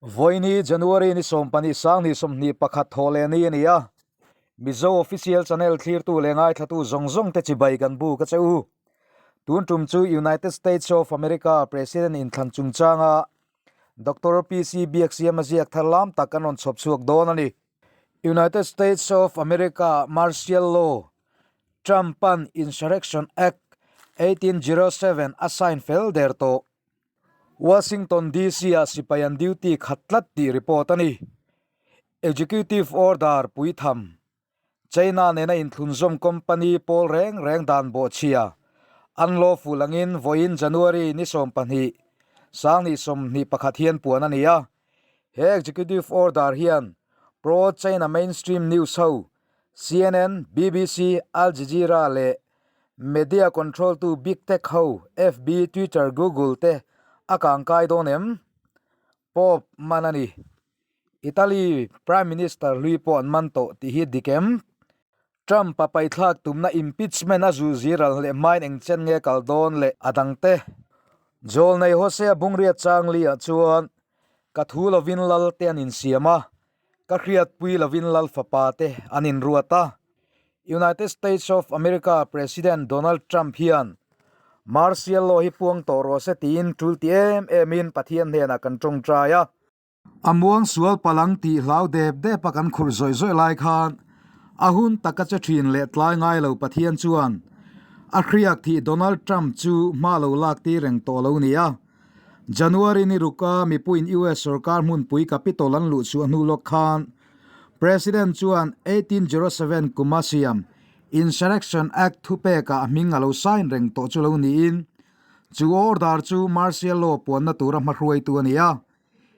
Vawiini January ni 12 2021 thawhleh ni a ni a, Mizo Official Channel thlirtu leh ngaithlatu zawng zawng te chibai kan buk a che u. Tun tum chu United States of America President inthlan chungchanga Doctor PC Biaksiama ziak thar lam tak kan rawn chhawp chhuak dawn a ni. United States of America Martial Law Trump-a'n Insurrection Act 1807 a sign fel der tawh. Washington DC-ah sipai an duty khat tlat tih report a ni. Executive Order puitham, China nena inthlunzawm company pawl reng reng dan bawhchhia an lawful angin vawiin January ni 12, 2021 hian puan a ni a. He Executive Order hian pro-China mainstream news ho CNN, BBC, Al Jazeera leh Media control tu big tech ho, FB, Twitter, Google te a kangkai dawn em? Pope man a ni. Italy Prime Minister hlui pawh an man tawh tih hi dik em? Trump a paithlak tumna impeachment a zuh ziral leh hmain engchen nge kal dawn leh a dang te? Zawlnei Hosea Bungriat Changli ah chuan ka thu lovin lal te an insiam a, Ka hriatpui lovin Lal fapa te an inruat a. United States of America President Donald Trump hian Martial Law hi puang tawh rawh se tiin tul ti em emin Pathian hnenah kan tawngtai a. A muang sual palang tih hlau dep dep a kan khurh zawih zawih lai khan a hun taka che thin leh tlai ngai lo Pathian chuan a hriak thih Donald Trump chu hma lo lak tir reng tawh lo ni a. January ni ruka mipuiin US sorkar hmunpui Capitol an luh chhuah hnu lawk khan President chuan 1807 kuma siam Insurrection Act thupekah a hming a lo sign reng tawh chu lo niin chu order chu martial law puanna tura hmahruaitu a ni a.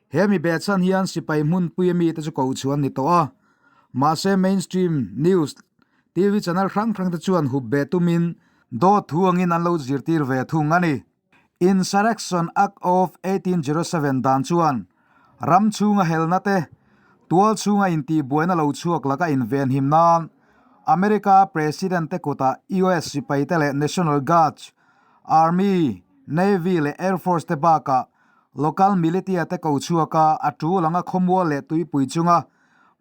He mi behchhan hian sipai hmunpui mite chu koh chhuah an ni tawh a, mahse mainstream news TV channel hrang hrang te chuan hup beh tumin dawt thu angin an lo zirtir ve thung a ni. Insurrection Act of 1807 dan chuan ram chhunga helna te, tual chhunga intihbuaina lo chhuak laka invenhim nan America President te kutah US sipai te leh National Guards, Army, Navy leh Air Force te bakah local militia te ko chhuaka a tul anga khawmual leh tuipui chunga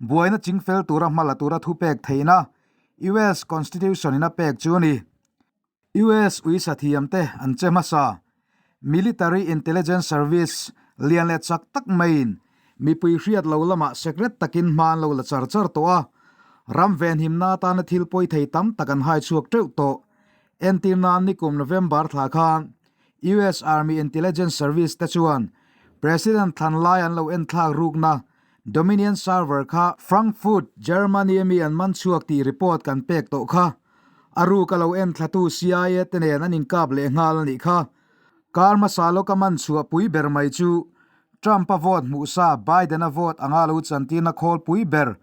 buaina chingfel tura hma la tura thupek theihna US Constitution in a pek chu a ni. US uisa thiamte an che hmasa. Military Intelligence Service lian leh chak tak maiin mipui hriat lo lamah secret takin hma an lo la char char tawh a, ram venhimna atana thil pawi thei tam tak an hai chhuak teuh tawh. Entir nan nikum November thla khan US Army Intelligence Service te chuan President thlan lai an lo enthlak rukna Dominion server kha Frankfurt, Germany ami an man chhuak tih report kan pek tawh kha. A ruk a lo en thlatu CIA te nen an inkap leh nghal a nih kha. Kar hmasa lawka man chhuah pui ber mai chu Trump-a vote hmuh sa Biden-a vote anga lo chantirna khawl pui ber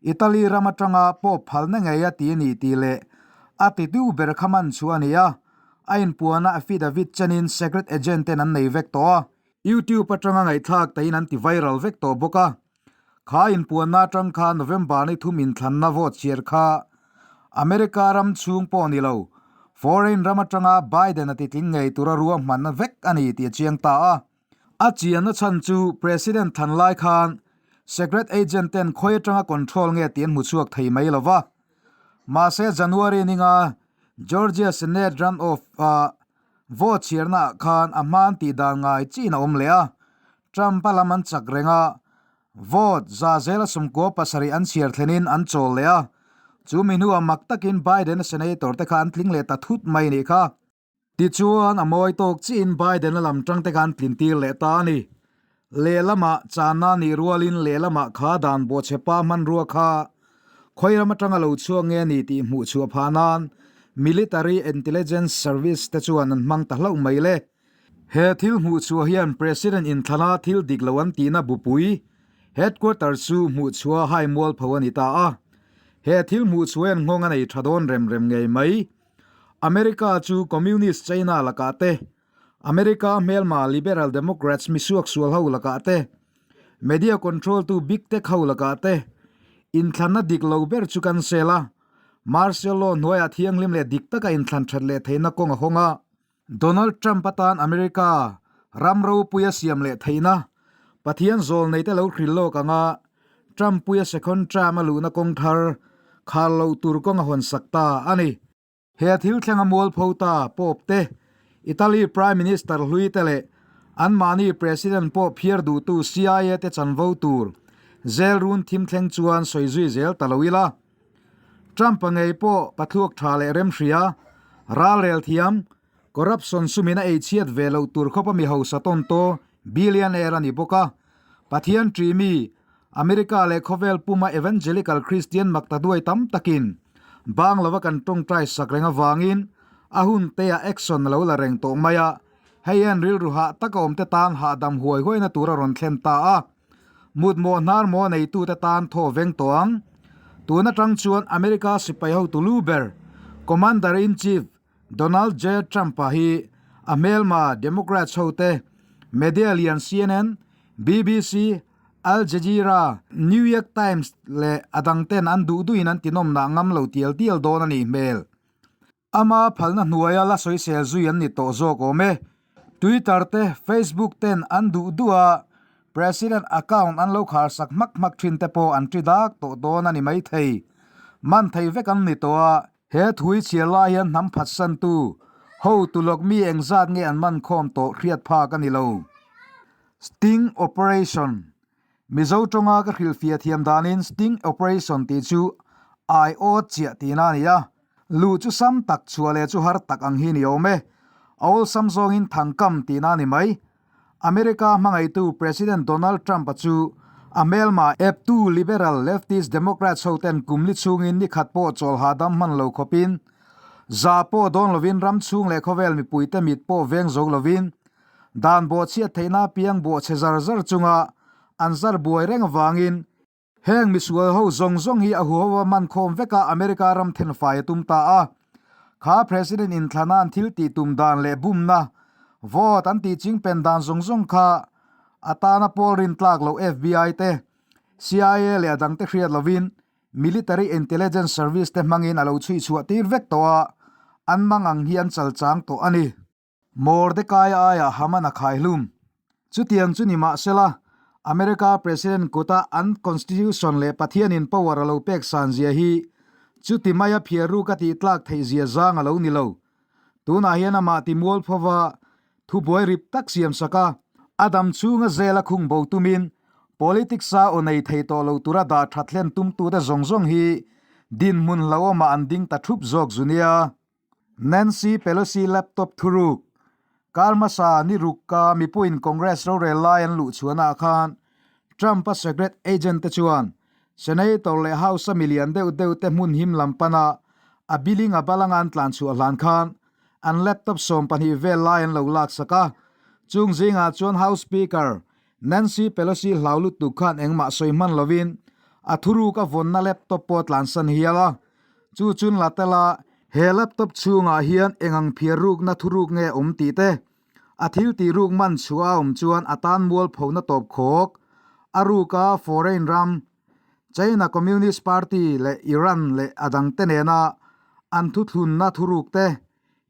Italy ram atanga pawp phalna ngei a ti a ni tih leh a ti deuh ber kha man chhuah a ni a, a inpuana affidavit chenin secret agent ten an nei vek tawh a. YouTube atanga ngaihthlak teiin an ti viral vek tawh bawk a. Kha inpuanna atang kha November ni thum inthlanna vote chhiar kha America ram chhung pawh ni lo, foreign ram atanga Biden a titling ngei tura ruahmanna vek a ni tih a chiang ta a. A chianna chhan chu President thlan lai khan secret agent ten khawi atanga control nge tih an hmu chhuak thei mai lo va. Mahse January ninga Georgia Senate runoff ah vote chhiarna ah khan a hma an tih dan ngai chiin a awm leh a. Trump a lam an chak reng a, vote za zela 17 an chhiar thlenin an chawl leh a, chu mi hnuah mak takin Biden a senator te kha an tling leh ta thut mai nih kha. Tichuan a mawi tawk chiin Biden a lam tang te kha an tlin tir leh ta a ni. Lehlamah channa nih rualin lehlamah kha dan bawhchhepa hmanrua kha khawi ram atanga lo chhuak nge ni tih hmuh chhuah phah nan Military Intelligence Service te chuan an hmang ta hlauh mai le. He thil hmuh chhuah hian President inthlana thil dik lo an tihna bupui Headquarters chu hmuh chhuah hai mualpho a ni ta a. He thil hmuh chhuah hian nghawng a nei tha dawn rem rem ngei mai. America chu Communist China lakah te, America hmelma Liberal Democrats misuak sual ho lakah te, Media control tu Big Tech ho lakah te inthlanna dik lo ber chu kan sel a. Martial Law hnuaiah thianghlim leh dik taka inthlan that leh theihna kawng a hawng a. Donald Trump atan America ram ropui a siam leh theihna. Pathian zawlneite lo hril lawk anga Trump-puia second term a luhna kawng thar khar loh tur kawng a hawnsak ta a ni. He thil thleng a mualpho ta Pope te, Italy Prime Minister hlui te leh anmahni President pawh phiar duhtu CIA te chanvo tur zel run thim thleng chuan sawi zui zel ta lo ila. Trump-a ngei pawh pathluak tha leh remhria, ralrel thiam, corruption sumin a eichhiat ve loh tur khawpa mi hausa tawn taw billionaire a ni bawk a. Pathian ṭi mi, America leh khawvel puma Evangelical Christian maktaduai tam takin bang lova kan tawngtai sak reng avangin a hun teah action a lo la reng tawh mai a, hei hian rilru hah taka awmte tan hahdam huai huaina tur a rawn thlen ta a. Mutmawh hnar maw neitute tan thaw veng tawh ang. Tun atang chuan America sipai hotu lu ber, Commander-in-Chief, Donald J. Trump-a hi a hmelma Democrats hote, media lian CNN, BBC, Al Jazeera, New York Times leh a dangten an duh duhin an tinawmnah ngam lo tial tial dawn a nih hmel. Ama phalna hnuaia la sawisel zui an ni tawh zawk awm e. Twitter te, Facebook ten an duh duh a, President account an lo kharsak hmak hmak thin te pawh an ṭi dak tawh dawn a ni maithei. Man thei vek an ni tawh a. He thui chhiar lai hian hnam phatsantu hotu lawk mi engzat nge an man khawm tawh hriat phak a ni lo. Sting Operation, Mizo tawnga ka hrilhfiah thiam danin Sting Operation tih chu aiawt chiah tihna a ni a, luh chu sam tak chhuah leh chu har tak ang hi ni awm e. A awlsam zawngin thangkam tihna a ni mai. America hmangaihtu President Donald Trump-a chu a hmelma eptu liberal leftist Democrats hoten kum li chhungin ni khat pawh chawl hahdam hman lo khawpin za pawh dawn lovin ram chhung leh khawvel mipuite mit pawh veng zo lovin dan bawhchhiat theihna piang bawhchhe zar zar chunga an zar buai reng avangin Heng misual ho zawng zawng hi a huho a man khawm vek a America ram thenfai a tum ta a. Kha President inthlana an thil tih tum dan leh bumna, vote an tih ching pen dan zawng zawng kha a tana pawl rin tlak loh FBI te, CIA leh a dangte hriat lovin Military Intelligence Service te hmangin a lo chhui chhuah tir vek tawh a, an mang ang hi an chalchang tawh a ni. Mordecai aiah Haman a khaihlum. Chutiang chu ni mahsela, America President kuta an Constitution leh Pathianin power a lo pek san zia hi chuti maia phiar ruk a tih tlak theih zia zang a lo ni lo. Tunah hian amah ti mualphova thubuai rip tak siam sak a, a dam chhunga zela khung bo tumin politics-a aw nei thei tawh lo tura dah that hlen tumtute zawng zawng hi dinhmun hlauhawmah an ding ta thup zawk zu nia. Nancy Pelosi laptop thuruk, Kar hmasa ni rukka mipuiin Congress rorel lai an luh chhuahnaah khan Trump-a secret agent te chuan Senator leh House-a milian deuh deuh te hmun him lam pana a billing a balanga an tlan chhuah hlan khan an laptop 12 vel lai an lo laksak a. Chung zingah chuan House Speaker Nancy Pelosi hlau lutuk khan engmah sawi hman lovin a thuruk a vawnna laptop pawh a tlansan hial a. Chu chun la tela he laptop chhungah hian eng ang phiar rukna thuruk nge awm tih te, a thil tih ruk man chhuah a awm chuan a tan mualphona tawp khawk. A ruka foreign ram, China Communist Party leh Iran leh a dangte nena an thuthlunna thuruk te,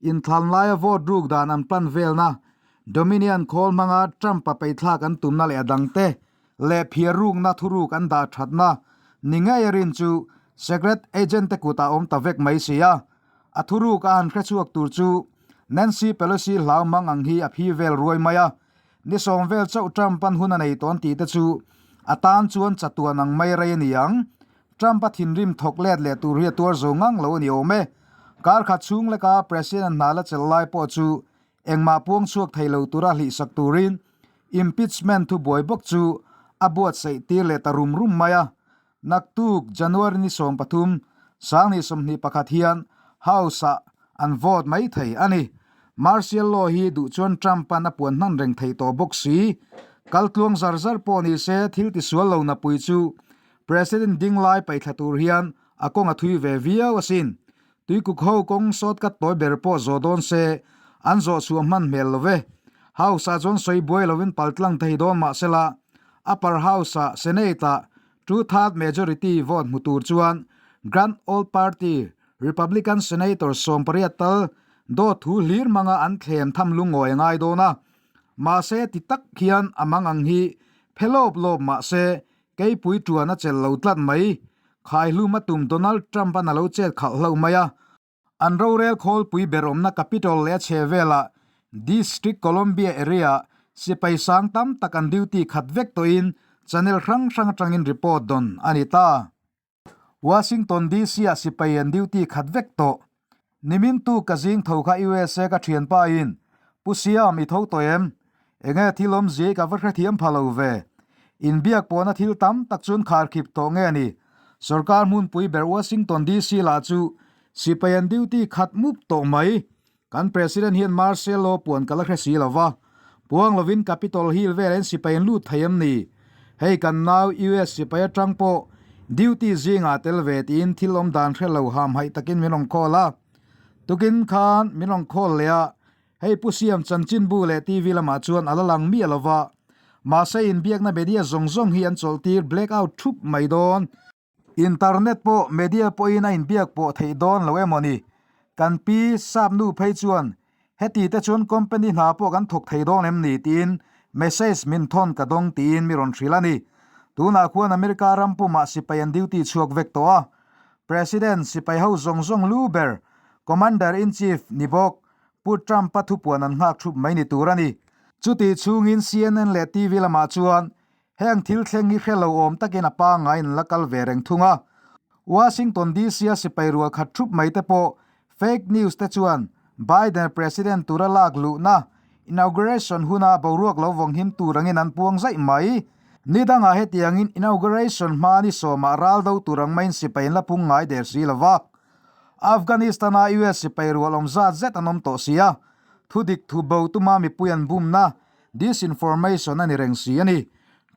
Inthlan laia vote ruk dan an plan velna, Dominion khawl hmanga Trump-a peithlak an tumna leh a dangte leh phiar rukna thuruk an dah thatna ni ngei a rin chu secret agent te kutah awm ta vek mai si a. A thuruk a han hrechhuak tur chu Nancy Pelosi hlau mang ang hi a phi vel ruai mai a, ni sawm vel chauh Trump-an hun a nei tawn tih te chu a tan chuan chatuan ang mai rei a ni ang. Trump-a thinrim thawk let leh tur hi a tuar zo ngang lo a ni awm e. Kar khat chhung leka President hna la chelh lai pawh chu engmah puang chhuak thei lo tura hlihsak turin impeachment thubuai bawk chu a buatsaih tir leh ta rum rum mai a. Naktuk January ni 13, 2021 hian House-ah an vote mai thei a ni. Martial law hi duh chuan Trump-a'n a puan hman reng thei tawh bawk si. Kaltluang zar zar pawh ni se thil tisual lo napui chu President ding lai paihthla tur hian a kawng a thui ve viau asin. Tuikuk ho kawng shortcut tawi ber pawh zawh dawn se an zawh chhuah hman hmel lo ve. House ah chuan sawi buai lovin paltlang thei dawn mah sela, Upper House ah Senate ah two third majority vote hmu tur chuan Grand Old Party Republican Senator 18 tal dawt thu hlir hmanga an thlem tham lungawi a ngai dawn a. Mahse ti tak hian a mang ang hi. Phe lawp lawp mah se, keipui tuan a chelh lo tlat mai. Khaihlum a tum Donald Trump-a'n a lo chet khalh hlauh mai a. An rorel khawlpui ber awmna Capitol leh a chhe velah District Columbia area-ah sipai sang tam tak an duty khat vek tawhin channel hrang hrang atangin report dawn a ni ta. Washington DC-ah sipai an duty khat vek tawh. Nimin tu ka zing tho kha USA ka thianpa in, Pu Siam i tho tawh em? Enge thil awmzia i ka va hrethiam pha lo ve. Inbiak pawhna thil tam tak chuan kharkhip tawh nge ni? Sorkar hmunpui ber Washington DC lah chu sipai an duty khat mup tawh mai. Kan President hian Martial Law puan ka la hre si lo va, puang lovin Capitol Hill vel en sipai an lut thei em ni? Hei kan nau US sipai atang pawh duty zingah tel ve tiin thil awm dan hre lo hamhaih takin min rawn call a. Tukin khan min rawn call leh a, hei Pu Siam chanchinbu leh TV lamah chuan a la lang miah lo va, mahse inbiakna media zawng zawng hi an chawlhtir black out thup mai dawn. Internet pawh media pawhin a inbiak pawh theih dawn lo emaw ni? Kan pi sap nu phei chuan heti te chuan company hna pawh kan thawk thei dawn em ni tiin message min thawn ka dawng tiin mi rawn hrilh a ni. Tunah khuan America ram pumah sipai an duty chhuak vek tawh a. President sipai ho zawng zawng lu ber Commander in Chief ni bawk Pu Trump-a thupuan an nghak thup mai ni tur a ni. Chutih chhungin CNN leh TV lamah chuan Heng thil thleng hi hre lo awm takin a pangaiin an la kal ve reng thung a. Washington DC-a sipai rual khat thup mai te pawh fake news te chuan Biden president tura lak luhna inauguration huna boruak lo vawng him tur angin an puang zaih mai. Ni dangah hetiangin inauguration hma ni sawmah ral do tur ang maiin sipai an la pung ngai der si lo va. Afghanistan-a US sipai rual awm zat zet an awm tawh si a, thudik thu bo tuma mipui an bumna Disinformation a ni reng si a ni.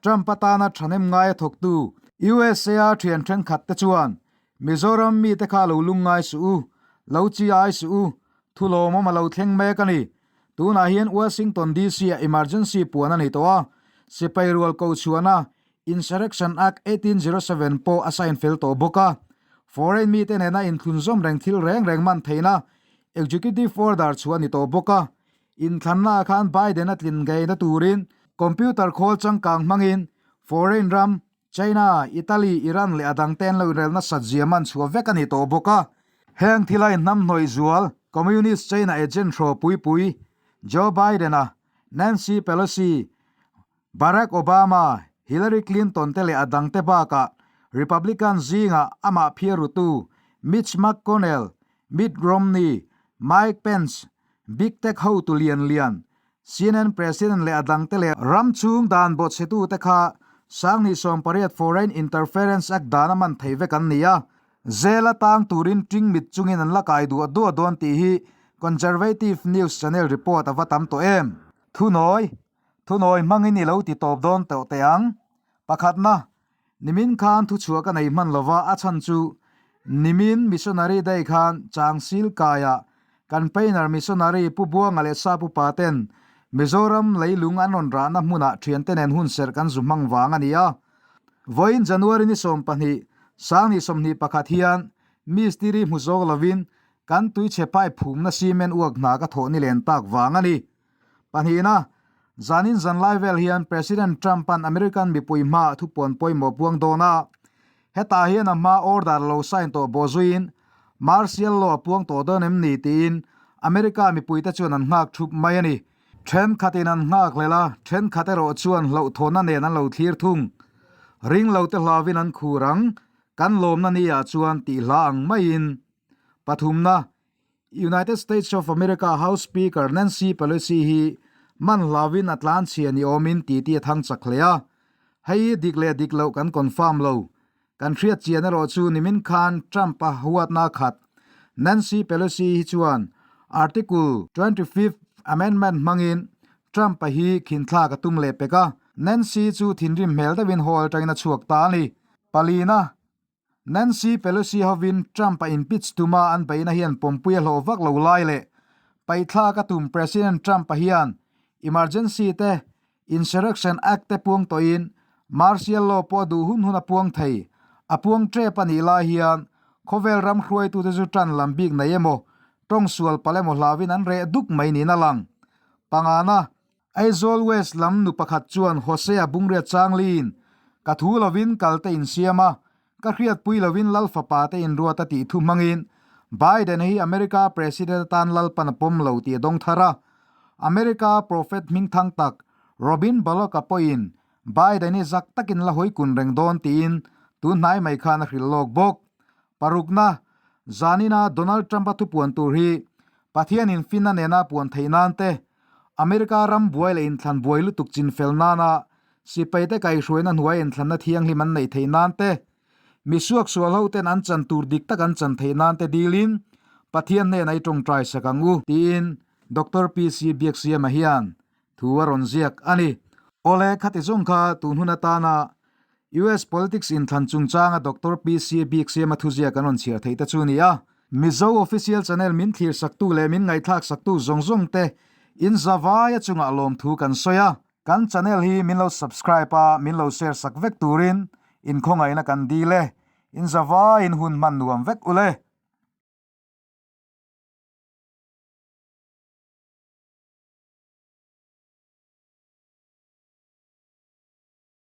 Trump atana thahnem ngaia thawktu USA-a thian thenkhat te chuan Mizoram mite kha lo lungngai suh u, lo chi ai suh u, thu lawmawm a lo thleng mek a ni. Tunah hian Washington DC-ah emergency puan a ni tawh a, sipai rual ko chhuahna Insurrection Act 1807 pawh a sign fel tawh bawk a. Foreign mite nena inthlunzawm reng thil reng reng man theihna Executive Order chhuah a ni tawh bawk a. Inthlannaah khan Biden a tlin ngeina turin computer khawl changkang hmangin foreign ram China, Italy, Iran leh a dangte an lo inrel nasat zia man chhuah vek a ni tawh bawk a. Heng thila inhnamhnawih zual Communist China agent hraw pui pui Joe Biden-a, Nancy Pelosi, Barack Obama, Hillary Clinton te leh a dangte bakah Republican zingah amah phiarrutu Mitch McConnell, Mitt Romney, Mike Pence, Big Tech hotu lian lian, CNN President leh a dangte leh ram chhung dan bawhchhetute kha Sanghnih 18 Foreign Interference Act dan a man thei vek an ni a, Jail a tang turin ṭing mit chungin an la kai duah duah dawn tih hi Conservative News Channel report a va tam tawh em? Thunawi, Thunawi hmangin i lo ti tawp dawn tawh teh ang. Pakhatna, nimin khan thuchhuah ka nei hman lova a chhan chu nimin Missionary Day khan Changsil kaiah kan Painer Missionary Pu Buanga leh Sa Pu Pa ten Mizoram leilung an rawn rahna hmunah thiante nen hun serh kan zu hmang vang a ni a. Vawiin January ni 12, Sangni 21 hian Mistiri hmu zawk lovin kan tuichhe pipe phumna cement uak hna ka thawh ni len tak vang a ni. Pahnihna, zanin zanlai vel hian President Trump-a'n American mipui hmaah thupuan pawimawh puang dawn a. Hetah hian a hma order lo sign tawh bawh zuiin Martial Law a puang tawh dawn em ni tiin America mipuite chuan an nghak thup mai a ni. Thenkhatin an nghak hlel a, thenkhat erawh chuan hlauhthawnna nen an lo thlir thung. Ringlote hlauin an khur ang, kan lawmna ni ah chuan tih hla ang maiin. Pathumna, United States of America House Speaker Nancy Pelosi hi man hlauin a tlanchhia ni awmin titi a thang chak hle a. Hei hi dik leh dik loh kan confirm lo. Kan hriat chian erawh chu nimin khan Trump-a huatna khat Nancy Pelosi hi chuan Article 25th Amendment hmangin Trump-a hi khinthlak a tum leh pek a. Nancy chu thinrim hmel deuhin hall atangin a chhuak ta a ni. Palina Nancy Pelosi hovin Trump-a impeach tuma an beihna hian pawmpui a hlawh vak lo lai leh paihthlak a tum President Trump-a hian emergency te, Insurrection Act te puang tawhin martial law pawh a duh hun hun a puang thei. A puang tep a nih lai hian khawvel ram hruaitute chu tan lam bik nei emaw, tawng sual palh emaw hlauhin an reh duk mai niin a lang. Pangana. Aizawl West lam nu pakhat chuan Hosea Bungria Changliin, Ka thu lovin kal te insiam a, ka hriatpui lovin Lal fapa te inruat a tih thu hmangin Biden hi America President atan Lalpan a pawm lo tih a dawng thar a. America Prophet hmingthang tak Robin Bullock-a pawhin Biden hi zak takin la hawi kun reng dawn tiin tun hnai mai khan a hrilh lawk bawk. Parukna, Zanina Donald Trump-a thupuan tur hi Pathianin finna nena puan theih nan te, America ram buai leh inthlan buai lutuk chinfel nana sipaite kaihhruaina hnuai inthlanna thianghlim an neih theih nan te, mi suaksual ho ten an chan tur dik tak an chan theih nan te dilin Pathian hnenah i tawngtai sak ang u, tiin Doctor PC Biaksiama hian thu a rawn ziak a ni. Awle, khati zawng kha tun hun atana US politics inthlan chungchanga Doctor PC Biaksiama thuziak an rawn chhiar theih te chu a ni a. Mizo Official Channel min thlir saktu leh min ngaihthlak saktu zawng zawng te in zavaia chungah lawmthu kan sawi a. Kan channel hi min lo subscribe a, min lo share sak vek turin inkhawngaihna kan dil e. In zavaiin hun hman nuam vek ule.